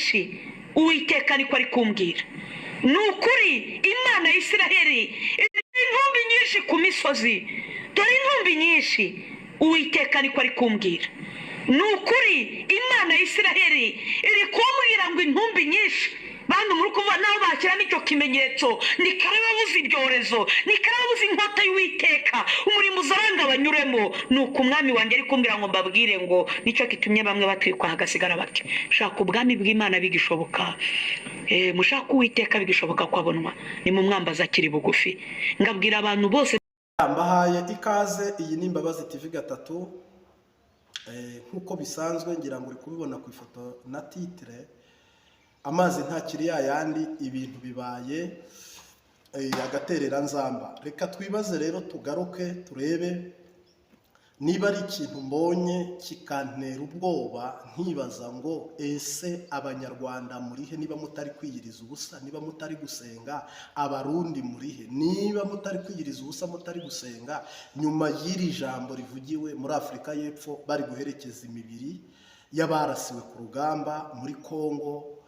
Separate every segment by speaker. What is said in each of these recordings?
Speaker 1: nyinshi. Uwiteka ariko ari kumbwira, ni ukuri Imana ya Isiraheli, intumbi nyinshi ku misozi, dore intumbi nyinshi. Uwiteka ariko ari kumbwira, ni ukuri Imana ya Isiraheli iri kumbwira ngo intumbi nyinshi. Bantu muri kuvuga naho bashyiramo icyo kimenyetso, ni karababuza ibyorezo, ni karababuza inkota y'Uwiteka, umurimo uzaranga banyuremo. Ni uku umwami wanjye ari kumbwira ngo mbabwire ngo nicyo gitumye bamwe batwikwa hagasigara bake. Shaka ubwami bw'Imana bigishoboka, mushaka Uwiteka bigishoboka ko abonwa, ni mu mwambaza akiri bugufi. Ngabwira abantu bose.
Speaker 2: Mbahaye ikaze, iyi ni Imbabazi TV gatatu. Nk'uko bisanzwe, ngira ngo uri kubibona ku ifoto na titre, amazi ntakiri yayandi, ibintu bibaye agatereranzamba. Reka twibaze rero, tugaruke turebe niba ari ikintu mbonye kikantera ubwoba, nkibaza ngo: ese Abanyarwanda murihe niba mutari kwiyiriza ubusa, niba mutari gusenga? Abarundi murihe niba mutari kwiyiriza ubusa, mutari gusenga? Nyuma y'iri jambo rivugiwe muri Afurika y'Epfo bari guherekeza imibiri y'abarasiwe ku rugamba muri Kongo,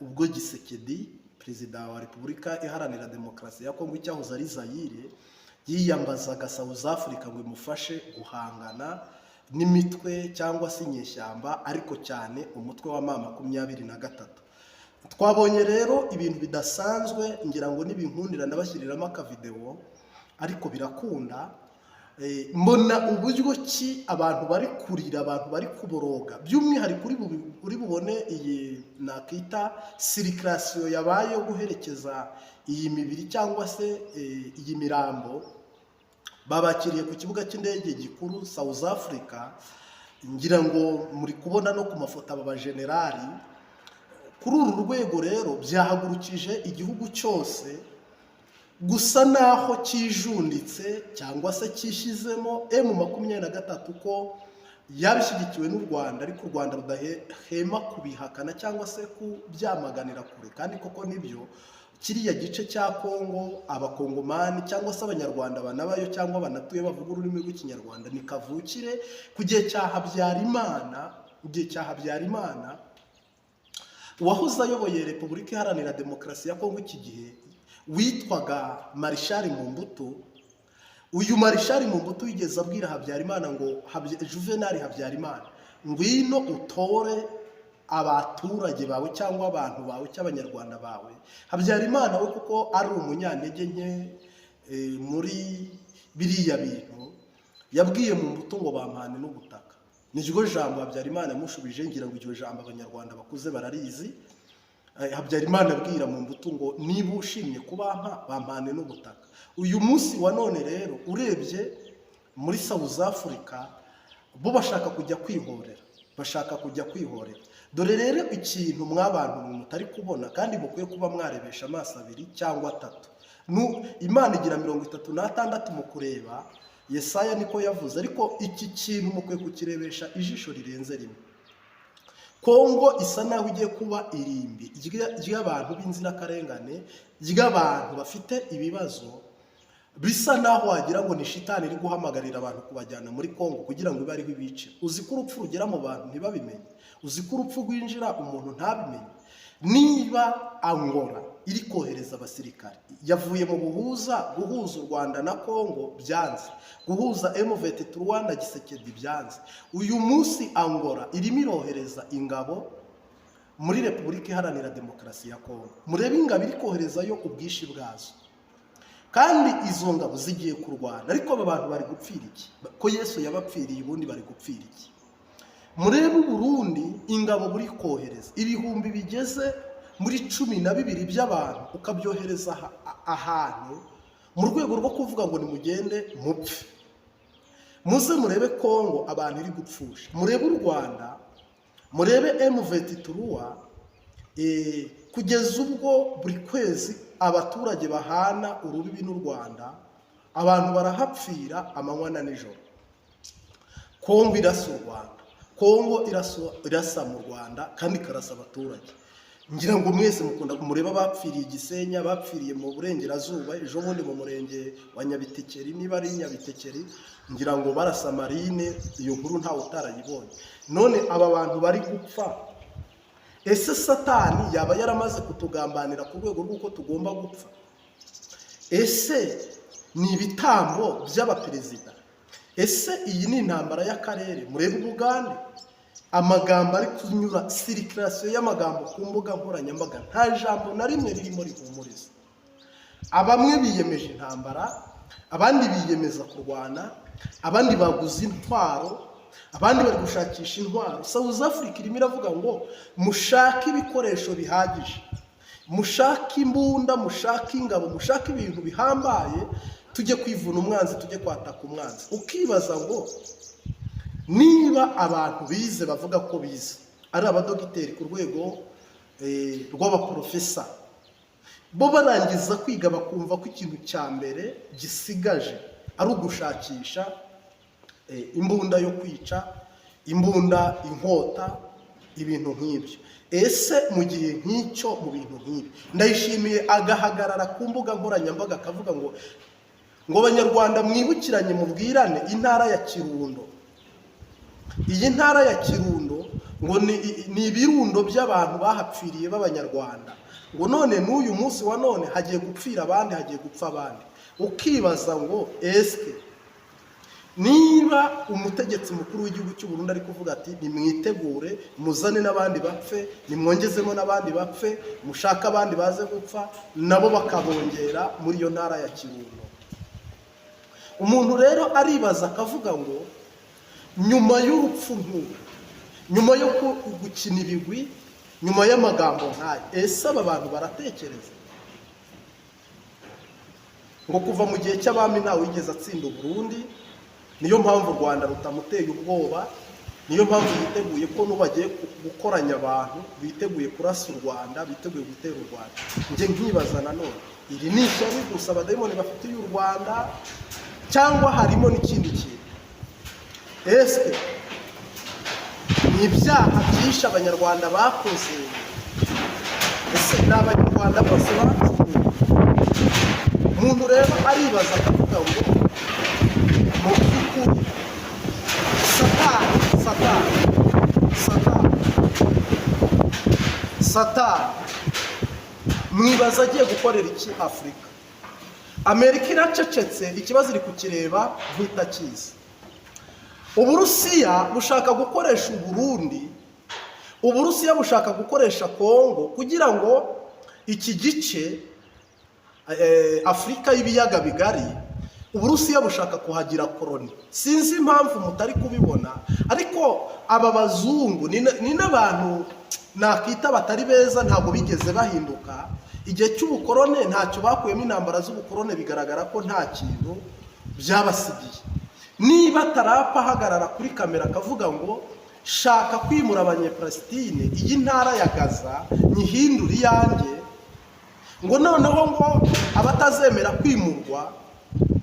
Speaker 2: ubwo Tshisekedi, perezida wa Repubulika Iharanira Demokarasi ya Kongo, icyahoze ari Zayire, yiyambazaga South Africa ngo imufashe guhangana n'imitwe cyangwa se inyeshyamba, ariko cyane umutwe wa M23. Twabonye rero ibintu bidasanzwe. Ngira ngo nibinkundira ndabashyiriramo akavidewo, ariko birakunda. Mbona uburyo ki abantu bari kurira, abantu bari kuboroga, by'umwihariko uri bubone iyi nakita circulation yabaye yo guherekeza iyi mibiri cyangwa se iyi mirambo babakiriye ku kibuga cy'indege gikuru South Africa. Ngira ngo muri kubona no ku mafoto aba bajenerali kuri uru rwego. Rero byahagurukije igihugu cyose gusa naho kijunditse cyangwa se cyishyizemo M23 ko yabishyigikiwe n'u Rwanda, ariko u Rwanda rudahema kubihakana cyangwa se kubyamaganira kure. Kandi koko nibyo, kiriya gice cya Kongo, Abakongomani cyangwa se Abanyarwanda banabayo cyangwa banatuye bavuga ururimi rw'Ikinyarwanda ni kavukire. Ku gihe cya Habyarimana, igihe cya Habyarimana, uwahoze ayoboye Repubulika Iharanira Demokarasi ya Kongo iki gihe witwaga Marishari Mobutu, uyu Marishari Mobutu yigeze abwira Habyarimana ngo: "Juvenal Habyarimana, ngwino utore abaturage bawe cyangwa abantu bawe cyangwa Abanyarwanda bawe." Habyarimana we, kuko ari umunyantege nke muri biriya bintu, yabwiye Mobutu ngo bampane n'ubutaka. Niryo jambo Habyarimana yamushubije. Ngira ngo iryo jambo Abanyarwanda bakuze bararizi. Habyarimana abwira Mobutu ngo: "Niba ushimye kubampa, bampane n'ubutaka." Uyu munsi wa none rero urebye muri South Africa, bo bashaka kujya kwihorera, bashaka kujya kwihorera. Dore rero ikintu mw'abantu mutari kubona kandi mukwiye kuba mwarebesha amaso abiri cyangwa atatu. Imana igira 36 mu kureba, Yesaya niko yavuze, ariko iki kintu mukwiye kukirebesha ijisho rirenze rimwe. Kongo isa naho igiye kuba irimbi ry'abantu b'inzirakarengane, ry'abantu bafite ibibazo, bisa naho wagira ngo ni shitani iri guhamagarira abantu kubajyana muri Kongo kugira ngo ibe ariho ibice. Uzi ko urupfu rugera mu bantu ntibabimenye? Uzi ko urupfu rwinjira umuntu ntabimenye? Niba Angola iri kohereza abasirikare, yavuye mu buhuza, guhuza u Rwanda na Kongo byanze, guhuza M23 na Tshisekedi byanze, uyu munsi Angola irimo irohereza ingabo muri Repubulika Iharanira Demokarasi ya Kongo. Murebe ingabo iri koherezayo, ubwinshi bwazo, kandi izo ngabo zigiye kurwana. Ariko aba bantu bari gupfira iki ko Yesu yabapfiriye? Ubundi bari gupfira iki? Murebe Uburundi, ingabo buri kohereza, ibihumbi bigeze muri 12 by'abantu, ukabyohereza ahantu mu rwego rwo kuvuga ngo nimugende mupfe. Muze murebe Kongo abantu iri gupfusha, murebe u Rwanda, murebe M23. Kugeza ubwo buri kwezi abaturage bahana urubibi n'u Rwanda, abantu barahapfira amanywa na nijoro. Kongo irasa u Rwanda, Kongo irasa mu Rwanda kandi ikarasa abaturage. Ngira ngo mwese mukunda murebe abapfiriye Gisenyi, abapfiriye mu burengerazuba, ejo bundi mu murenge wa Nyabitekeri, niba ari Nyabitekeri, ngira ngo barasa marine. Iyo nkuru ntawe utarayibonye. None aba bantu bari gupfa. Ese Satani yaba yaramaze kutugambanira ku rwego rw'uko tugomba gupfa? Ese ni ibitambo by'abaperezida? Ese iyi ni intambara y'akarere? Murebe Ubugande, amagambo ari kunyura, circulation y'amagambo ku mbuga nkoranyambaga, nta jambo na rimwe ririmo rihumuriza. Bamwe biyemeje intambara, abandi biyemeza kurwana, abandi baguze intwaro, abandi bari gushakisha intwaro. South Africa irimo iravuga ngo mushake ibikoresho bihagije, mushake imbunda, mushake ingabo, mushake ibintu bihambaye, tujye kwivuna umwanzi, tujye kwataka umwanzi. Ukibaza ngo niba abantu bize, bavuga ko bize, ari abadogiteri ku rwego rw'abaporofesa, bo barangiza kwiga bakumva ko ikintu cya mbere gisigaje ari ugushakisha imbunda yo kwica, imbunda, inkota, ibintu nk'ibyo. Ese mu gihe nk'icyo, mu bintu nk'ibi, Ndayishimiye agahagarara ku mbuga nkoranyambaga akavuga ngo "Abanyarwanda mwibukiranye, mubwirane intara ya Kirundo, iyi ntara ya Kirundo ngo ni ibirundo by'abantu bahapfiriye b'Abanyarwanda, ngo none n'uyu munsi wa none hagiye gupfira abandi, hagiye gupfa abandi." Ukibaza ngo esike niba umutegetsi mukuru w'igihugu cy'u Burundi ari kuvuga ati "Nimwitegure, muzane n'abandi bapfe, nimwongezemo n'abandi bapfe, mushake abandi baze gupfa", nabo bakabongera muri iyo ntara ya Kirundo, umuntu rero aribaza akavuga ngo nyuma y'urupfu nk'uru, nyuma yo gukina ibigwi, nyuma y'amagambo nk'aya, ese aba bantu baratekereza? Ngo kuva mu gihe cy'abami ntawe wigeze atsinda Uburundi, niyo mpamvu u Rwanda rutamuteye ubwoba, niyo mpamvu yiteguye ko n'ubu agiye gukoranya abantu biteguye kurasa u Rwanda, biteguye gutera u Rwanda. Njye nkibaza nanone, iri ni ishyari gusa abadayimoni bafitiye u Rwanda, cyangwa harimo n'ikindi kintu? Ese ni ibyaha byinshi Abanyarwanda bakoze? Ese ni Abanyarwanda bose bacumuye? Umuntu rero aribaza akavuga ngo mu by'ukuri Satani, Satani, Satani, Satani, mwibaza agiye gukorera iki Afurika? Amerika iracecetse, ikibazo iri kukireba nk'itakizi. Uburusiya bushaka gukoresha Uburundi, Uburusiya bushaka gukoresha Kongo kugira ngo iki gice, Afurika y'Ibiyaga Bigari, Uburusiya bushaka kuhagira koroni. Sinzi impamvu mutari kubibona, ariko aba bazungu ni n'abantu nakita batari beza, ntabwo bigeze bahinduka. Igihe cy'ubukorone ntacyo bakuyemo, intambara z'ubukorone bigaragara ko nta kintu byabasigiye. Niba Trump ahagarara kuri kamera akavuga ngo shaka kwimura Abanyepalestine, iyi ntara ya Gaza nyihindure iyanjye, ngo noneho ngo abatazemera kwimurwa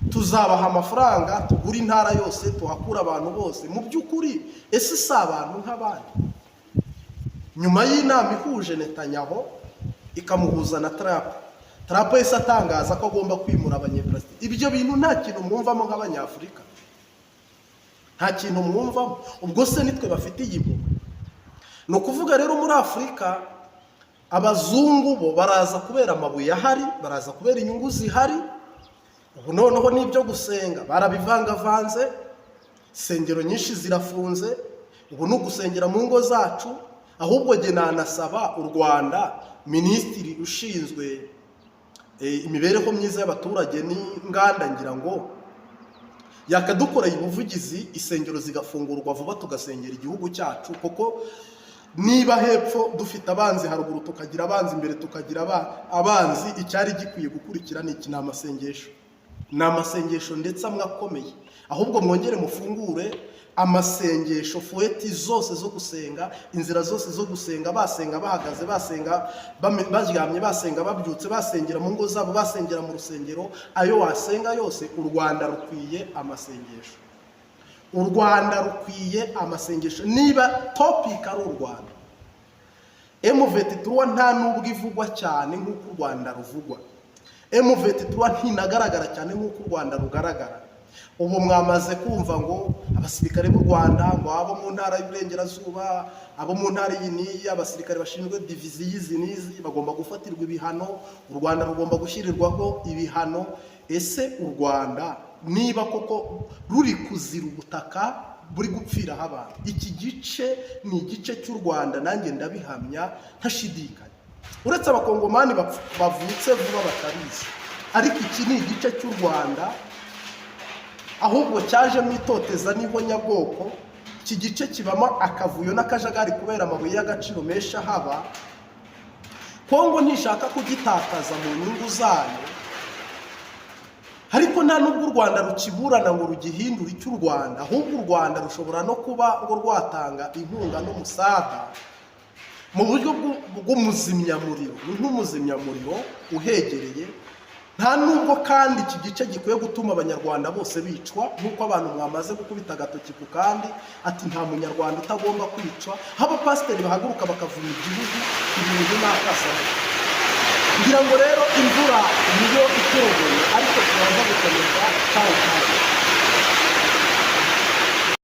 Speaker 2: tuzabaha amafaranga tugure intara yose, tuhakure abantu bose, mu by'ukuri ese si abantu nk'abandi? Nyuma y'inama ihuje Netanyahu ikamuhuza na Trump, Trump yahise atangaza ko agomba kwimura Abanyepalestine. Ibyo bintu nta kintu mwumvamo nk'Abanyafurika? Nta kintu mwumvamo? Ubwo se nitwe bafitiye impuhwe? Ni ukuvuga rero muri Afurika abazungu bo baraza kubera amabuye ahari, baraza kubera inyungu zihari. Ubu noneho n'ibyo gusenga barabivangavanze, insengero nyinshi zirafunze, ubu ni ugusengera mu ngo zacu. Ahubwo jye nanasaba u Rwanda, minisitiri ushinzwe imibereho myiza y'abaturage n'inganda, ngira ngo yakadukoreye ubuvugizi, insengero zigafungurwa vuba, tugasengera igihugu cyacu, kuko niba hepfo dufite abanzi, haruguru tukagira abanzi, imbere tukagira abanzi, icyari gikwiye gukurikira ni iki? Ni amasengesho, ni amasengesho ndetse amwe akomeye. Ahubwo mwongere mufungure amasengesho, fueti zose zo gusenga, inzira zose zo gusenga, basenga bahagaze, basenga baryamye, basenga babyutse, basengera mu ngo zabo, basengera mu rusengero, ayo wasenga yose. U Rwanda rukwiye amasengesho, u Rwanda rukwiye amasengesho. Niba topic ari u Rwanda, M23 nta nubwo ivugwa cyane nk'uko u Rwanda ruvugwa, M23 ntinagaragara cyane nk'uko u Rwanda rugaragara. Ubu mwamaze kumva ngo abasirikare b'u Rwanda, ngo abo mu ntara y'Iburengerazuba, abo mu ntara iyi n'iyi, abasirikare bashinzwe diviziyo izi n'izi bagomba gufatirwa ibihano, u Rwanda rugomba gushyirirwaho ibihano. Ese u Rwanda niba koko ruri kuzira ubutaka buri gupfiraho abantu, iki gice ni igice cy'u Rwanda, nanjye ndabihamya ntashidikanya, uretse Abakongomani bavutse vuba batabizi, ariko iki ni igice cy'u Rwanda ahubwo cyajemo itoteza n'ihonyabwoko. Iki gice kibamo akavuyo n'akajagari kubera amabuye y'agaciro menshi ahaba. Kongo ntishaka kugitakaza mu nyungu zayo, ariko nta nubwo u Rwanda rukiburana ngo rugihindure icy'u Rwanda. Ahubwo u Rwanda rushobora no kuba rwo rwatanga inkunga n'umusada mu buryo bw'umuzimyamuriro, ni nk'umuzimyamuriro uhegereye. Nta nubwo kandi iki gice gikwiye gutuma Abanyarwanda bose bicwa, nk'uko abantu mwamaze gukubita agatoki ku kandi, ati nta Munyarwanda utagomba kwicwa, aho abapasiteri bahaguruka bakavuma igihugu. Ibintu ni akasamutwe. Ngira ngo rero imvura niyo iturogoye, ariko turaza gukomeza. Cyawu cyawu.